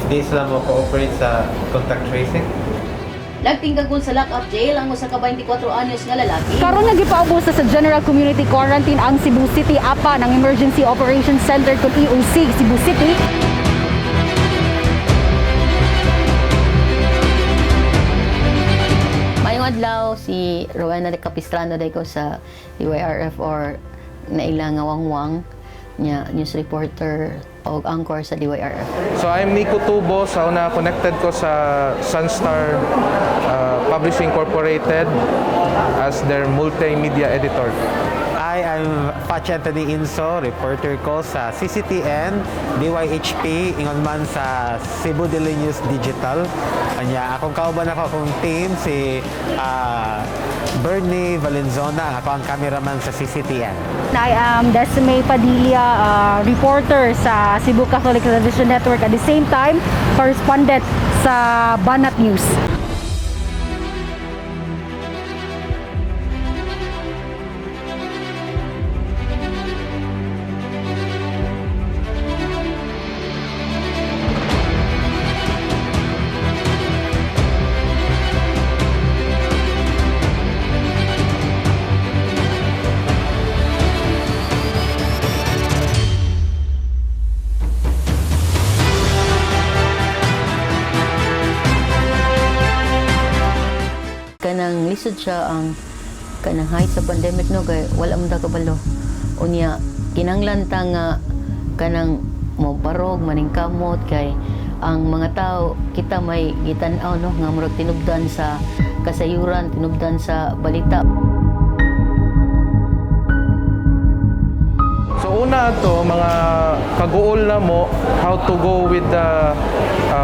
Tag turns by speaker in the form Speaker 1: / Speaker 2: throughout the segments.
Speaker 1: If di sila mo cooperate sa contact tracing.
Speaker 2: Nagtinggagon sa lock-up jail ang usa ka 24 anyos nga lalaki.
Speaker 3: Karon nga gipaubos na sa General Community Quarantine ang Cebu City apa ng Emergency Operations Center kon EOC Cebu City.
Speaker 2: Maayong adlaw, si Rowena de Capistrano day ko sa DYRF or naila nga wangwang nya news reporter o anchor sa DYRF.
Speaker 4: So I'm Nico Tubo, sa una connected ko sa Sunstar Publishing Incorporated as their multimedia editor.
Speaker 1: I am Patch Anthony Inso, reporter ko sa CCTN, DYHP, ingon man sa Cebu Daily News Digital. Anya, akong kauban ako akong team si Bernie Valenzona, ang ako ang cameraman sa CCTN.
Speaker 3: I am Desiree Padilla, reporter sa Cebu Catholic Television Network, at the same time correspondent sa Banat News.
Speaker 2: Kanang lisod siya ang kanang height sa pandemic, no, kay wala man ta kabalo. Unya kinanglan ta nga kanang mobarog maningkamot kay ang mga tao kita may gitan-aw, no, nga murag tinubdan sa kasayuran, tinubdan sa balita.
Speaker 4: So una to mga kaguol na mo how to go with the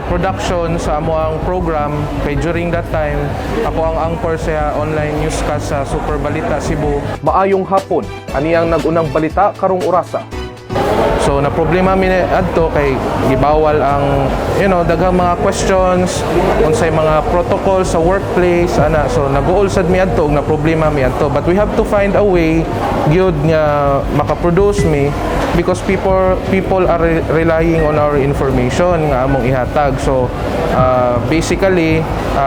Speaker 4: production sa amo ang program kay during that time ako ang anchor sa online newscast sa Super Balita Cebu.
Speaker 5: Maayong hapon, ani ang nag-unang balita karong orasa.
Speaker 4: So na problema mi adto kay gibawal ang daghang mga questions unsay mga protocol sa workplace ana. So naguol sad mi adto ug na problema mi adto, but we have to find a way gyud nga makaproduce mi because people are relying on our information nga among ihatag. So basically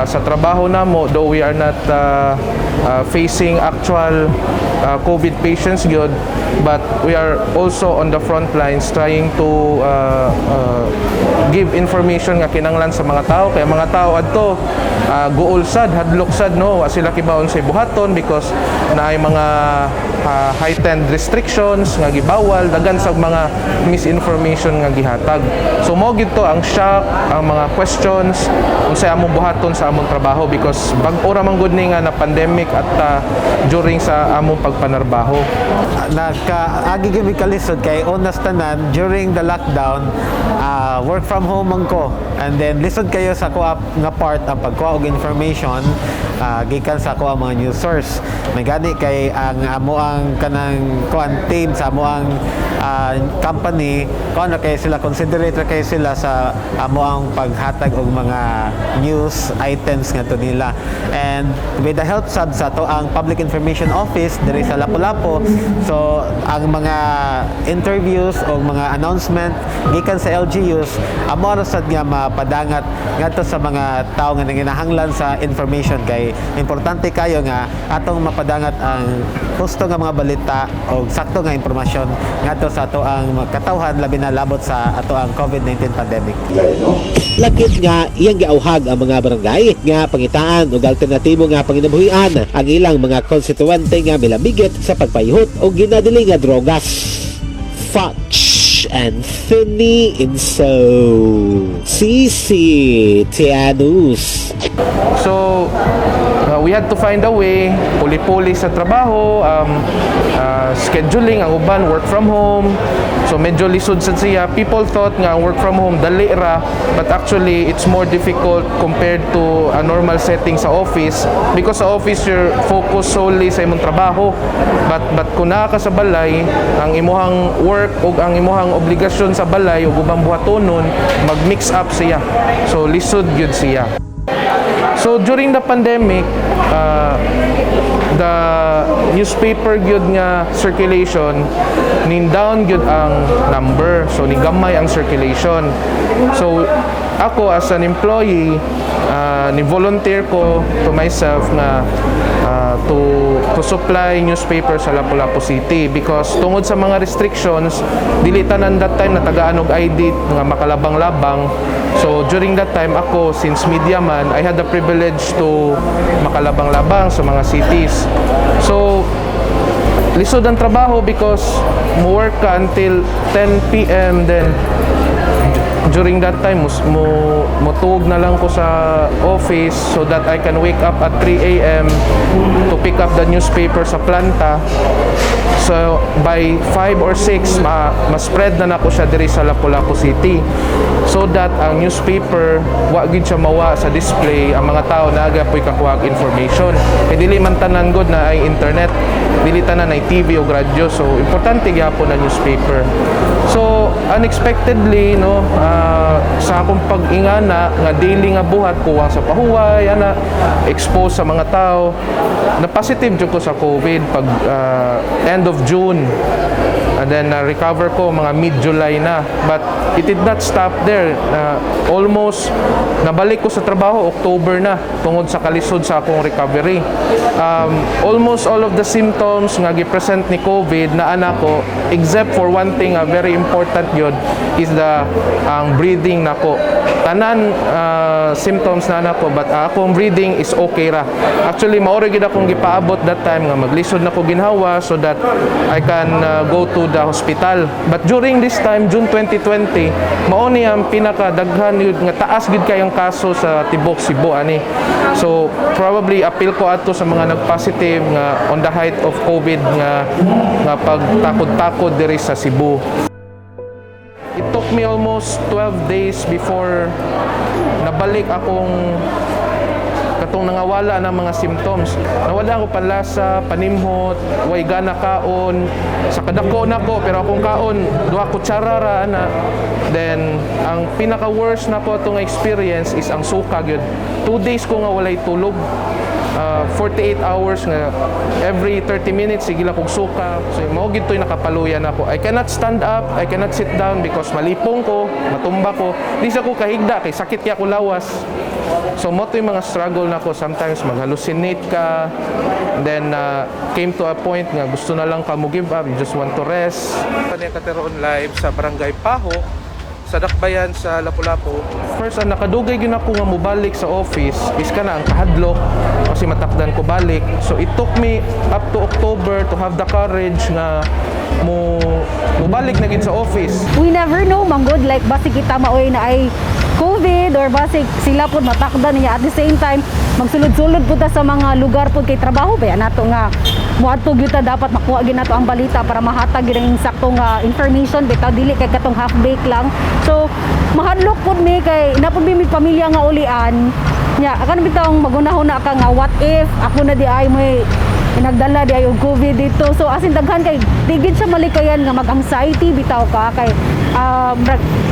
Speaker 4: sa trabaho namo, though we are not facing actual COVID patients gyud, but we are also on the front lines trying to give information nga kinanglan sa mga tao kaya mga tao adto guol sad, hadlok sad, no, wa sila kibaon sa buhaton because naay mga heightened restrictions nga gibawal, daghan sa mga misinformation nga gihatag. So mo gid to ang shock, ang mga questions unsay among buhaton sa among trabaho because bag-o ra man gud ni nga na pandemic at during sa among pagpanarbaho.
Speaker 1: Naka agi gyud mi kalisod kay una sa tanan during the lockdown, work from home man ko, and then lisod kayo sa kuha nga part ang pagkuha og information gikan sa kuha mga news source. May gani kay ang amo ang kanang kuan team sa amo ang company kuan na kay sila, considerate ra kay sila sa amo ang paghatag og mga news items ngadto nila, and with the help sab sa ato ang Public Information Office diri sa Lapu-Lapu. So ang mga interviews o mga announcement gikan sa LGUs amo ra sad nga mapadangat ngadto sa mga tawo nga nanginahanglan sa information kay importante kayo nga atong mapadangat ang husto nga mga balita o sakto nga impormasyon ngadto sa ato ang mga katawhan, labi na labot sa ato ang COVID-19 pandemic.
Speaker 6: Lakip nga iyang giauhag ang mga barangay nga pangitaan og alternatibo nga panginabuhian ang ilang mga konstituente nga milamigit sa pagpayhot o ginadili nga drogas. Futch Anthony Inso, CCTN News.
Speaker 4: So, we had to find a way, puli-puli sa trabaho, scheduling, ang uban, work from home. So, medyo lisod sad siya. People thought nga ang work from home, dali ra, but actually, it's more difficult compared to a normal setting sa office because sa office, you're focused solely sa imong trabaho. But kung naa ka sa balay, ang imuhang work o ang imuhang obligasyon sa balay o ubang buhatonon, mag-mix up siya. So, lisod gyud siya. So during the pandemic, the newspaper gyud nga circulation nin down gyud ang number. So ni gamay ang circulation. So Ako as an employee, ni volunteer ko to myself nga to supply newspaper sa Lapu-Lapu City because tungod sa mga restrictions, dili tanan that time natagaan og ID nga makalabang-labang. So during that time ako, since media man, I had the privilege to makalabang-labang sa mga cities. So lisod ang trabaho because mo work ka until 10 p.m., then during that time mo na lang ko sa office so that I can wake up at 3 a.m. to pick up the newspaper sa planta. So by 5 or 6 ma-spread na nako siya diri sa Lapu-Lapu City so that ang newspaper wa gid siya mawa sa display, ang mga tao naa poy kakuha information kay dili man tanan gud na ay internet, dili tanan ay TV o radyo, so importante gyapon na newspaper. So unexpectedly, no, sa akong pag-ingana nga daily nga buhat, kuwang sa pahuway ana, expose sa mga tao, na positive jud ko sa COVID pag end of June. And then na-recover ko mga mid-July na. But it did not stop there. Almost nabalik ko sa trabaho October na tungod sa kalisod sa akong recovery. Almost all of the symptoms nga gi-present ni COVID naa nako except for one thing, very important yun is the ang breathing nako. Tanan symptoms naa nako, but akong breathing is okay ra. Actually, mao ra gyud akong gipaabot that time nga maglisod na ko ginhawa so that I can go to the hospital. But during this time, June 2020, mao ni ang pinakadaghan yun nga taas gid kayong kaso sa tibok Cebu ani. So probably appeal ko ato sa mga nag-positive nga on the height of COVID nga pagtakod-takod diri sa Cebu. It took me almost 12 days before nabalik akong katong nangawala ng mga symptoms. Nawala ako panlasa, panimhot, way gana kaon. Sa kadako nako pero akong kaon duha kutsara ra ana. Then ang pinaka worst nako atong experience is ang suka gyud. 2 days ko nga walay tulog. 48 hours nga every 30 minutes sige lang kog suka. So mao gid to'y nakapaluyan ako. I cannot stand up, I cannot sit down because malipong ko, matumba ko. Di sa ko kahigda kay sakit kay ako lawas. So mao to yung mga struggle nako. Sometimes mag-hallucinate ka. Then came to a point nga gusto na lang ka mo give up, you just want to rest. Kani kateroon live sa Barangay Pajo sa Dakbayan sa Lapu-Lapu. First, ang nakadugay gyud ako nga mobalik sa office is kana ang kahadlok kasi matakdan ko balik. So it took me up to October to have the courage nga mo mobalik na gid sa office.
Speaker 3: We never know manggod, like basig kita maoy na ay COVID or basig sila pod matakdan niya. At the same time, magsulod-sulod pud ta sa mga lugar pod kay trabaho ba nato nga moadto gyud ta, dapat makuha gyud nato ang balita para mahatag gyud ang sakto nga information bitaw, dili kay katong half bake lang. So mahadlok pud mi kay naa pud mi may pamilya nga ulian nya akan bitawng magunahuna ka nga what if ako na di ay may nagdala di ay og COVID dito. So as in daghan kay di gid siya malikayan nga mag-anxiety bitaw ka kay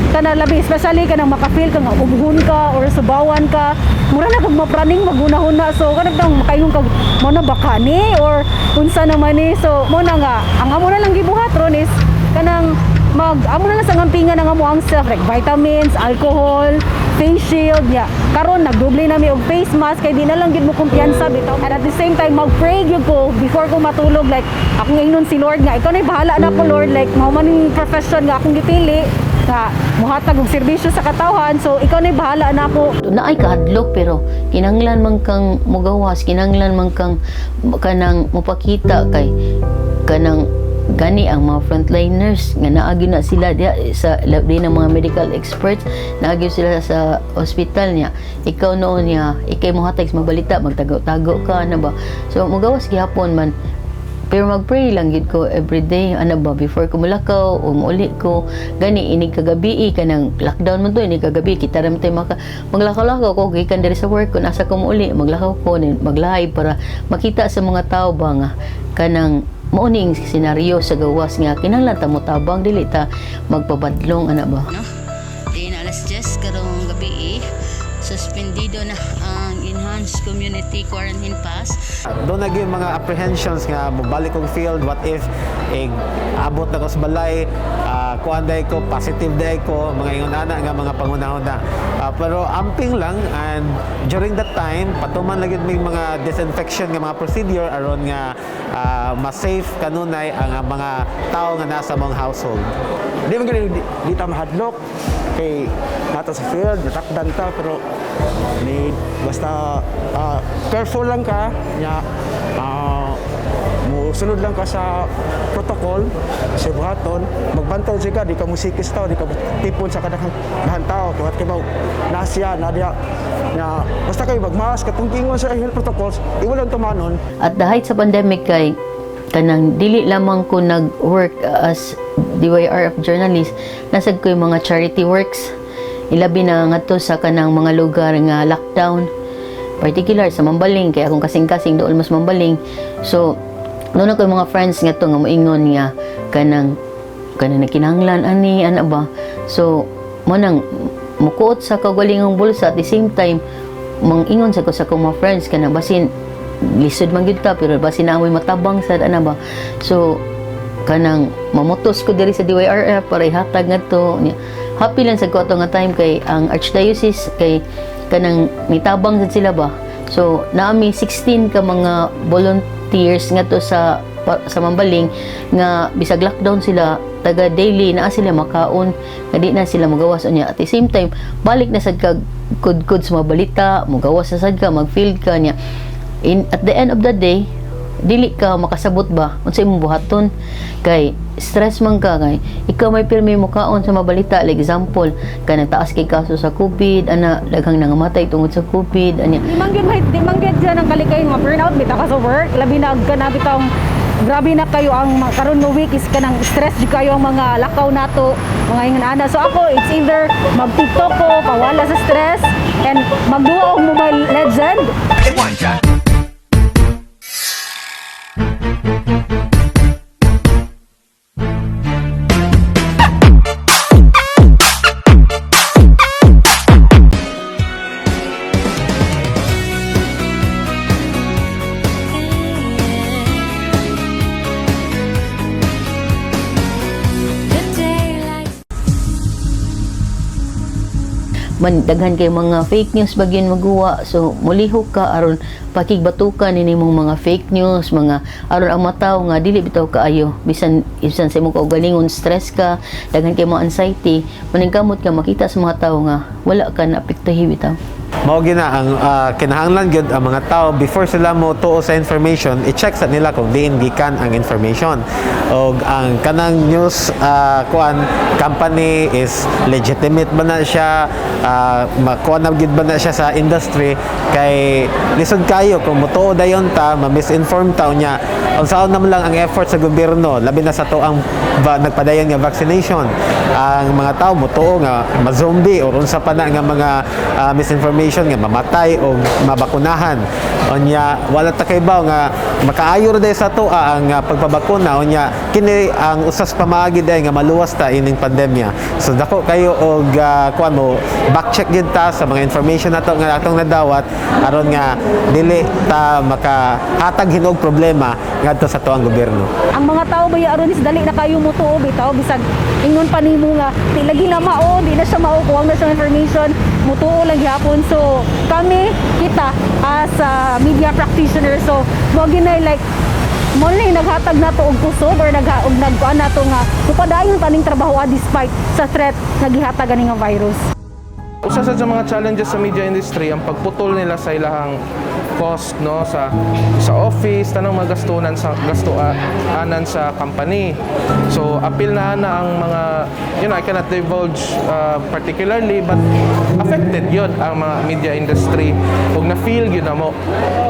Speaker 3: kana labi especially kanang maka-feel ka nga ubhon ka or subawan ka, mura na kag mapraning maghuna-huna. So kanang bitaw makaingon kag mo na baka ni or unsa naman ni. So mo na nga ang amo na lang gibuhat ron is kanang mag amo na lang sa ngampingan ang amo ang self, like vitamins, alcohol, face shield nya. Karon nagdoble na mi og face mask kay di na lang gid mo kumpiyansa bitaw. And at the same time, mag-pray gyud ko before ko matulog, like akong ingnon si Lord nga ikaw na bahala na ko, Lord, like mao man ning profession nga akong gipili nga muhatag og serbisyo sa katawhan, so ikaw na bahala na ako.
Speaker 2: Naay kahadlok pero kinahanglan man kang mugawas, kinahanglan man kang kanang mopakita kay kanang gani ang mga frontliners nga naagi na sila diha sa labi ng mga medical experts, naagi sila sa ospital niya. Ikaw noon niya ikay mohatag sa mga balita, magtago-tago ka na ba. So mugawas gihapon man pero mag-pray lang gid ko everyday ana ba before ko mulakaw o muuli ko. Gani inig kagabi, kanang lockdown man to, inig kagabi kita ra man tay maka maglakaw-lakaw ko gikan diri sa work. Kun asa ko muuli, maglakaw ko then mag-live para makita sa mga tao ba nga kanang mao ning senaryo sa gawas nga kinahanglan ta motabang, dili ta magpabadlong ana ba, no? Di na alas 10 karong gabi, suspendido na ang enhanced community quarantine pass.
Speaker 1: Doon na gyud mga apprehensions nga mobalik kong field, what if eh, abot na ko sa balay. Kuan diay ko, positive diay ko, mga ingon ana nga mga panghunahuna. Pero amping lang, and during that time patuman lagi may mga disinfection nga mga procedure aron nga mas safe kanunay ang mga tao nga nasa mong household.
Speaker 7: Di man gani di ta mahadlok kay nata sa field, natakdan ta, pero ni basta careful lang ka nya, mo sunod lang ka sa protocol sa buhaton, magbantay siya ka, di ka musikis tao, di ka tipon sa kadaghan tao tuhat kay baw nasya na diya nya. Basta kayo magmask katong ingon sa health protocols, imo lang tumanon.
Speaker 2: At the height sa pandemic kay kanang dili lamang ko nag-work as DYRF journalist, nasag ko yung mga charity works, ilabi na ngadto sa kanang mga lugar nga lockdown, particular sa Mambaling kay akong kasing-kasing dool mas Mambaling. So doon ako yung mga friends nga to nga moingon nga kanang kanang nagkinahanglan ani ana ba. So mo nang mukuot sa kaugalingong bulsa, at the same time mangingon sa ko sa akong mga friends kanang basin lisod man gyud ta pero basin na amoy matabang sad ana ba. So kanang mamutos ko diri sa DYRF para ihatag ngadto. Happy lang sa ko ato nga time kay ang archdiocese kay kanang mitabang sad sila ba. So naami 16 ka mga volunteers ngadto sa Mambaling nga bisag lockdown sila, taga daily naa sila makaon nga di na sila magawas. Unya at the same time balik na sad kag kudkod sa mga balita, mogawas na sad ka, mag-field ka niya. In at the end of the day dili ka makasabot ba unsa imong buhaton kay stress man ka, kay ikaw may pirmi mukaon sa mabalita, like example kanang taas kay kaso sa COVID ana, daghang nangamatay tungod sa COVID anya.
Speaker 3: Di man gyud dyan ang kalikay nga burnout bitaw ka sa work, labi na ka bitong grabe na kayo ang karon nga week is kanang stress jud kayo ang mga lakaw nato, mga ingon ana. So ako, it's either mag TikTok ko pawala sa stress and magduwa og Mobile Legend.
Speaker 8: One shot.
Speaker 2: Man daghan kay mga fake news bagyin maguwa, so mulihok ka aron pakigbatukan nini mong mga fake news, mga aron ang mataw nga dili bitaw kaayo bisan bisan sa imong kaugalingon stress ka, daghan kay mga anxiety, maningkamot ka makita sa mga tawo nga wala ka na apektahi bitaw.
Speaker 1: Mao gina ang kinahanglan gyud ang mga tao, before sila mo tuo sa information, i-check sa nila kung diin gikan ang information og ang kanang news kuan company is legitimate ba na siya, makuan na gyud ba na siya sa industry, kay lisod kayo kung motuo dayon ta, ma-misinform ta. Unya unsaon naman lang ang effort sa gobyerno, labi na sa to ang nagpadayon nga vaccination, ang mga tao motuo nga ma-zombie or unsa pa na nga mga misinformation nga mamatay o mabakunahan. Unya wala ta kaybaw nga makaayo ra sa ato ang pagpabakuna. Unya kini ang usas pamaagi day nga maluwas ta ining pandemya. So dako kayo og kuan mo back check gyud ta sa mga information nato nga atong nadawat aron nga dili ta makahatag hinog problema ngadto sa tuang gobyerno.
Speaker 3: Ang mga tao ba aron is dali na kayo mo tuo bitaw, bisag ingon pa nimo nga di lagi na mao, di na siya mao, kuwang na siya information, mutuo lang gihapon. So kami kita as a media practitioner, so mo ginay like mo na yung naghatag nato og kusog or nag og nagkuan nato nga mupadayon taning trabaho despite sa threat nga gihatag ani nga virus.
Speaker 4: Usa sad sa mga challenges sa media industry ang pagputol nila sa ilahang cost, no, sa office, tanang mga gastunan sa gastuanan sa company. So appeal na na ang mga I cannot divulge particularly, but affected yun ang mga media industry ug na feel gyud na mo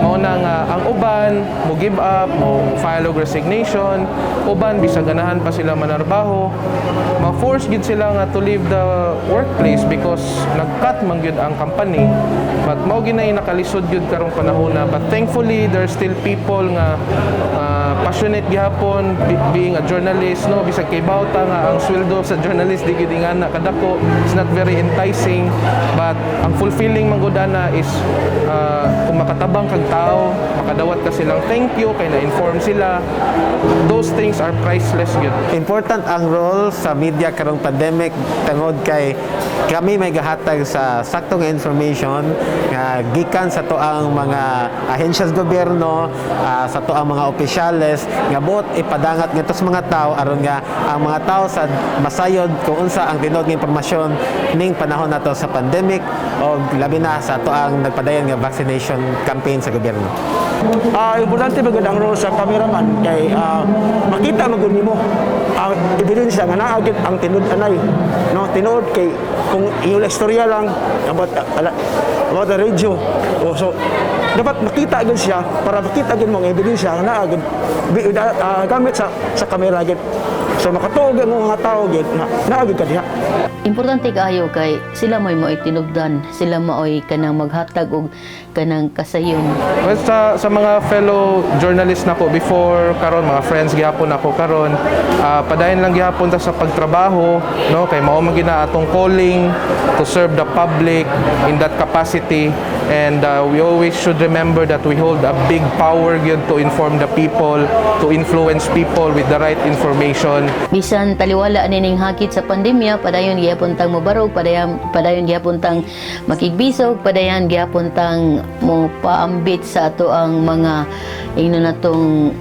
Speaker 4: mao na nga ang uban mo give up, mo file og resignation, uban bisag ganahan pa sila manarbaho, ma-force gyud sila nga to leave the workplace because nag-cut man gyud ang company. But mao gyud nakalisod gyud karong panahon na. But thankfully, there's still people nga passionate gihapon being a journalist, no? Bisag kay ta nga ang sweldo sa journalist di gyud ingana kadako, it's not very enticing, but ang fulfilling man gud ana is kung makatabang kag tao, makadawat ka silang thank you kay na-inform sila. Those things are priceless gyud.
Speaker 1: Important ang role sa media karong pandemic tungod kay kami may gahatag sa saktong information nga gikan sa atoang mga ahensya sa gobyerno, sa atoang mga opisyales nga buot ipadangat ngadto sa mga tao aron nga ang mga tao sa masayod kung unsa ang tinuod nga impormasyon ning panahon nato sa pandemic o labi na sa atoang nagpadayon nga vaccination campaign sa gobyerno.
Speaker 7: Importante ba gud ang role sa cameraman kay makita man gud nimo ang ebidensya nga naa gyud ang tinud-anay, no? Tinuod kay kung iyong istorya lang about the radio, oh, so dapat makita gud siya para makita gud mo ang ebidensya nga naa gud gamit sa kamera gud, so makatuo gyud ang mga tao gud nga naa gyud ka diha.
Speaker 2: Importante kaayo kay sila mo'y mao'y tinubdan, sila mao'y kanang maghatag og kanang kasayon.
Speaker 4: Well, sa mga fellow journalists nako before karon, mga friends gihapon ako karon, padayon lang gihapon ta sa pagtrabaho, no? Kay mao man gyud na atong calling to serve the public in that capacity, and we always should remember that we hold a big power gyud to inform the people, to influence people with the right information.
Speaker 2: Bisan taliwala nining hakit sa pandemya, padayon gihapon tang mobarog, padayon padayon gihapon tang makigbisog, padayon gihapon tang mo paambit sa atoang mga ingnon natong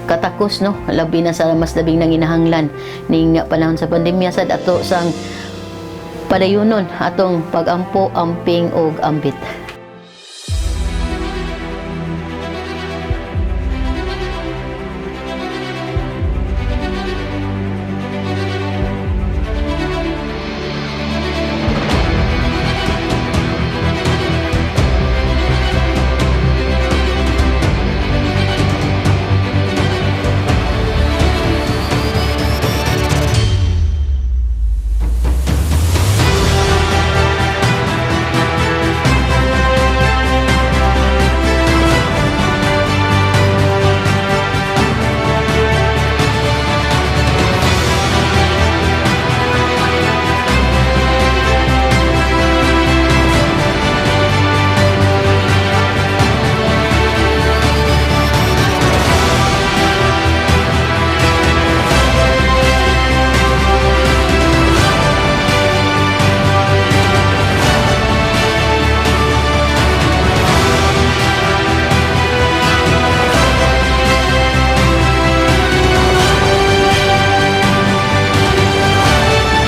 Speaker 2: katakos, no? Labi na sa mas labing nanginahanglan ning panahon sa pandemya sad, ato sang padayunon atong pagampo, amping ug ambit.